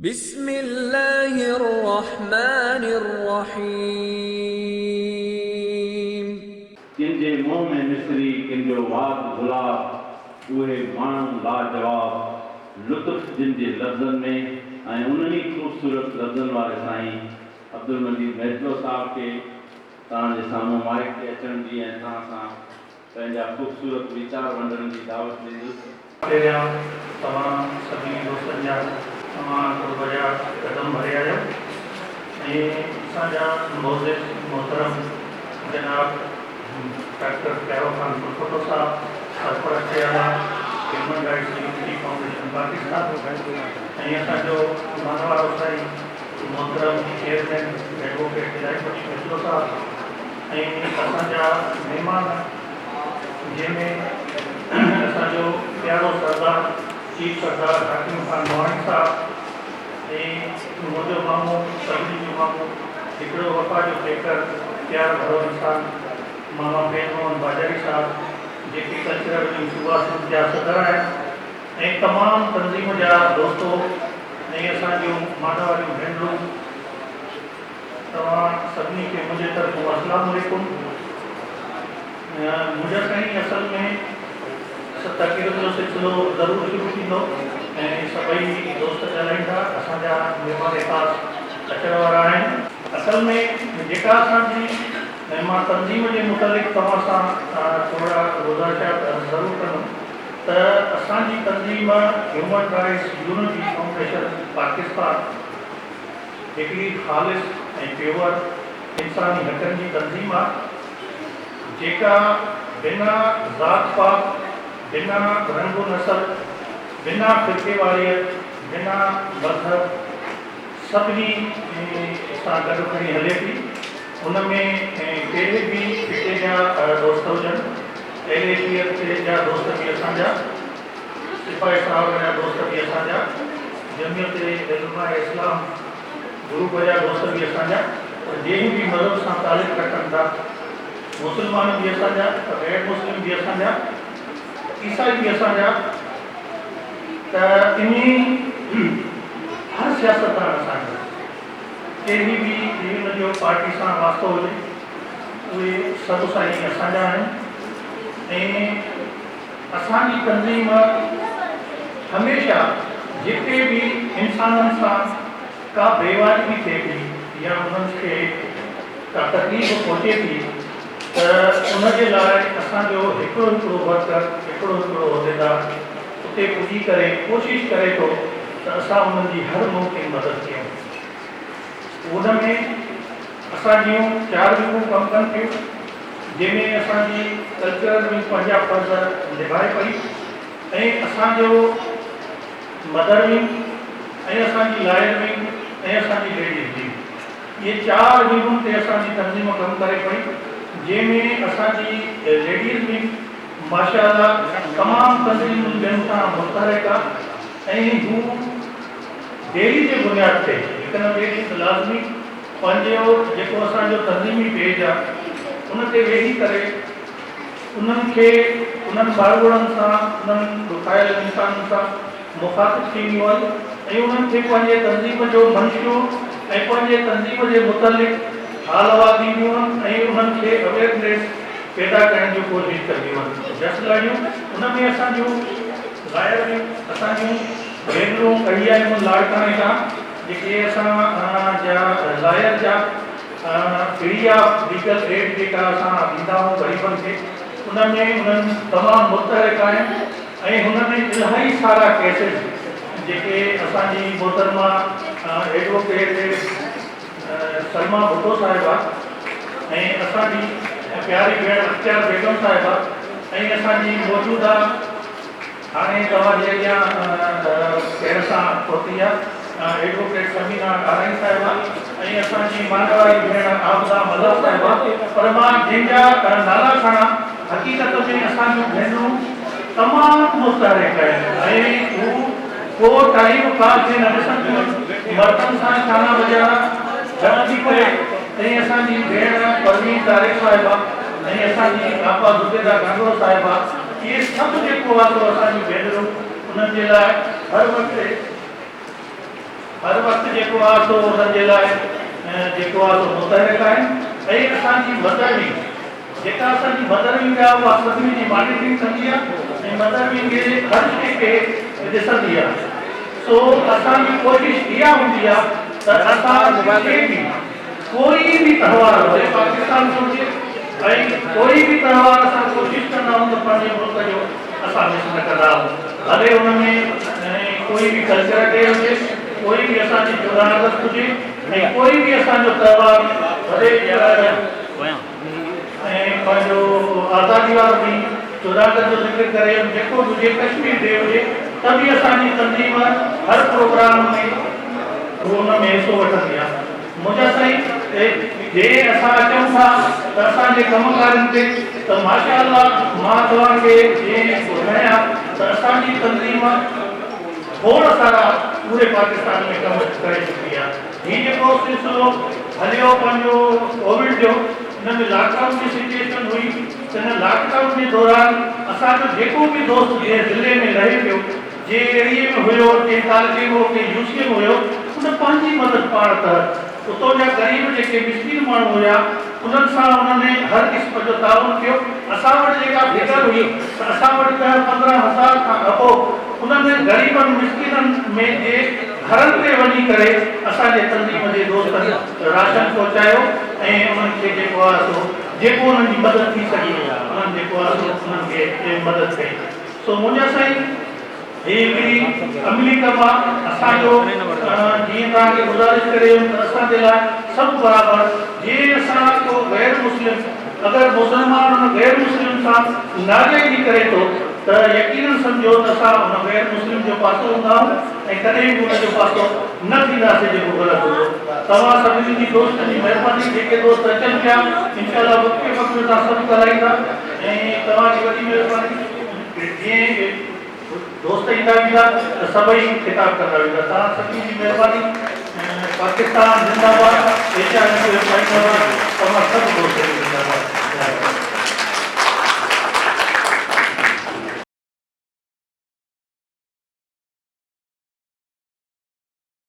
بسم الله الرحمٰن الرحيم. ڪن جي منهن ۾ مصري، ڪن جو وات گلاب، اهي ماڻهو لاجواب، لطف جن جي لفظن ۾ ۽ انهن ئي خوبصورت لفظن واري سائين عبدالمجيد ميتلو صاحب کي توهان جي سامهون مائيڪ تي اچڻ جي ۽ توهان سان پنهنجا خوبصورت ويچار ونڊڻ جي دعوت ڏيندس. پهريان توهان سڀني دوستن جا توهان قرب جا قدم ڀري آيو ۽ اسان جا معزز محترم جناب ڊاڪٽر پيارو خان ڦلپوٽو صاحب سرپرست اعليٰ human rights unity foundation Pakistan ۽ اسان جو مانوارو سائين محترم چيئرمين ايڊووڪيٽ الاهي بخش ميتلو صاحب ۽ اسان جا مهمان جنهن ۾ اسان جو پيارو سردار چيف سردار حاڪم خان مواڻي صاحب ۽ منهنجو مامو سڀني جو مامو هڪڙو وفا جو پيڪر پيار ڀرو انسان ماما فيض محمد باجاري صاحب جيڪي ڪلچرل ونگ صوبا سنڌ جا صدر آهن ۽ تمام تنظيم جا دوستو ۽ اسان جون مانواريون ڀينرون توهان سڀني کي منهنجي طرفون اسلام عليڪم. منهنجا سائين اصل ۾ تقرير جو سلسلو ضرور شروع ٿيندو ۽ سڀئي دوست ڳالهائيندا اسان جا مهمان خاص اچڻ وارا آهن. اصل ۾ جيڪا اسان جي ۽ مان تنظيم جي متعلق توهان سان ٿورا گذارشات عرض ضرور ڪندم ته اسان جي تنظيم human rights unity foundation Pakistan هڪڙي خالص ۽ پيوئر انساني حقن جي تنظيم آ جيڪا بنا ذات پات، بنا رنگ و نسل، بنا فرقيواريت، بنا مذهب سڀني سان گڏ کڻي هلي ٿي. ان ۾ ڪهڙي به خطي جا دوست هجن، اهل شيعت جا دوست به اسان جا، سپاهي صاحب جا دوست به اسان جا، جمعيت علماء اسلام گروپ جا دوست به اسان جا پر جنهن به مذهب سان تعلق رکن ٿا مسلمان به اسان جا غير مسلم به اسان جا عيسائي به اسان جا ته انهي هر سياستدان اسان جا ڪهڙي به ان جو پارٽي سان واسطو هجي اهي سڀ سائين اسان جا آهن ۽ اسان جي تنظيم هميشه جتي به انسانن سان ڪا بي واجبي ٿئي ٿي يا انهن کي ڪا تڪليف پهچي ٿي ته ان جي لاء اسان جو هڪڙو هڪڙو ورڪر، هڪڙو هڪڙو عهديدار اتي پڄي ڪري ڪوشش ڪري ٿو ته اسان انهن جي هر ممڪن مدد ڪيون. ان ۾ اسان جون چار ونگون ڪم ڪن ٿيون. جنهن ۾ اسان جي ڪلچرل ونگ پنهنجا فرض نڀائي پئي ۽ اسان جو مدر ونگ ۽ اسان جي لائر ونگ ۽ اسان جي ليڊيز ونگ اهي چار ونگن تي اسان جي تنظيم ڪم ڪري پئي جنهن ۾ اسان جي ليڊيز ونگ ماشاء الله تمام تنظيمن ٻين کان متحرڪ آ ۽ هو ڊيلي جي بنياد تي هڪ نه ٻئي ڏينهن ته لازمي پنهنجو جيڪو اسان جو تنظيمي پيج آ ان تي ويهي ڪري انهن کي انهن ٻارڳوڙن سان انهن ڏکايل انسانن سان مخاطب ٿينديون آهن ۽ انهن کي پنهنجي تنظيم جو منشور ۽ پنهنجي تنظيم جي متعلق حال احوال ڏينديون آهن ۽ انهن کي اويئرنيس پيدا ڪرڻ جون ڪوشش ڪنديون آهن جس لاڙيون ان ۾ اسان جون لائر به اسان جون ڀينرون ڪهي آيون لاڙڪاڻي کان جيڪي اسان جا لائر جا فري آف ليگل ايڊ جيڪا اسان ڏيندا آهيون غريبن کي ان ۾ انهن تمام متحرڪ آهن ۽ هن ۾ الاهي سارا ڪيسز جيڪي اسان جي محترمه ايڊووڪيٽ سلميٰ ڀٽو صاحبه ۽ اسان جي پياري ڀيڻ اختيار بيگم صاحبه ۽ اسان جي موجوده هاڻي توهان جي اڳيان خير سان پهتي آ ايڊووڪيٽ ثمينه آرائين صاحبه ۽ اسان جي مانواري ڀيڻ عابده ملاح صاحبه پر مان جنهن جا نالا کڻان حقيقت ۾ اسان جون ڀينرون تمام متحرڪ آهن ۽ هو ڪو ٽائيم ڪا شيء نه ڏسن ٿيون مردن سان شانا بجانا گڏ ٿي ڪري ۽ اسان جي ڀيڻ پروين طارق صاحبه ۽ اسان جي آپا زبيده گهانگهرو صاحبه اهي سڀ جيڪو آ سو اسان جون ڀينرون انهن جي لاء هر وقت هر وقت جيڪو آهي سو انهن جي لاء جيڪو آهي سو متحرڪ آهن ۽ اسان جي مدر ونگ جيڪا اسان جي مدر ونگ آهي اها سڀني جي مانيٽرنگ ڪندي آهي ۽ مدر ونگ هر شيء کي ڏسندي آهي سو اسان جي ڪوشش اها هوندي آهي ته اسان ڪٿي به ڪوئي به تهوار ڀلي پاڪستان جو هجي ۽ ڪوئي به تهوار اسان ڪوشش ڪندا آهيون ته پنهنجي ملڪ جو اسان مس نه ڪندا آهيون ڀلي ان ۾ ڪوئي به ڪلچر ڊي هجي ڪوئي به اسان جي 14 آگسٽ هجي ۽ ڪوئي به اسان جو تهوار ڀلي ۽ پنهنجو آزادي وارو ڏينهن 14 آگسٽ جو ذڪر ڪري جيڪو به هجي ڪشمير ڊي هجي ته به اسان جي تنظيم هر پروگرام ۾ ان ۾ حصو وٺندي آهي. منهنجا سائين جي اسان اچون ٿا ته اسان جي ڪم ڪارين تي ته ماشاء الله مان توهان کي جي ٻڌايان ته اسان جي تنظيم کوڙ سارا پوري پاڪستان ۾ ڪم ڪري چڪي آهي. هي جيڪو سلسلو هليو پنهنجو ڪووڊ جو ان ۾ لاڪ ڊائون جي سچوئيشن هئي ته ان لاڪ ڊائون جي دوران اسان جو جيڪو به دوست جنهن ضلعي ۾ رهي پيو جنهن ايريي ۾ هيو، ڪنهن تعلقي ۾ هو، ڪنهن يو سيء ۾ هيو، ان پنهنجي مدد پاڻ تحت اتو جا غريب جيڪي مسڪين ماڻهو هيا، انهن سان انهن هر قسم جو تعاون ڪيو. اسان وٽ جيڪا فگر هئي ته اسان وٽ ڏهه 15 هزار کان ابو انهن غريبن مسڪينن ۾ جي گهرن تي وڃي ڪري اسان جي تنظيم جي دوستن راشن پهچايو ۽ انهن کي جيڪو آهي سو جيڪو انهن جي مدد ٿي سگهي انهن جيڪو آهي سو انهن کي مدد ڪئي. سو منهنجا سائين هي هڪڙي عملي ڪم آ اسان جو جيئن توهان کي گذارش ڪري ويم ته اسان جي لاء سڀ برابر جي اسان ڪو غير مسلم اگر مسلمان ان غير مسلم سان ناجائزي ڪري ٿو ته يقينن سمجهو ته اسان ان غير مسلم جو پاسو هوندا آهيون ۽ ڪڏهن به ان جو پاسو نه ٿينداسين جيڪو غلط هوندو توهان سڀني جي دوستن جي مهرباني جيڪي دوست اچن پيا انشاء الله وقفي وقفي سان سڀ ڳالهائيندا. ۽ توهان جي وڏي مهرباني جيئن دوست ايندا ويندا ته سڀئي خطاب ڪندا ويندا توهان سڀني جي مهرباني پاڪستان زنده باد ايڇ آر ايم پائنده باد توهان سڀ دوست زنده باد.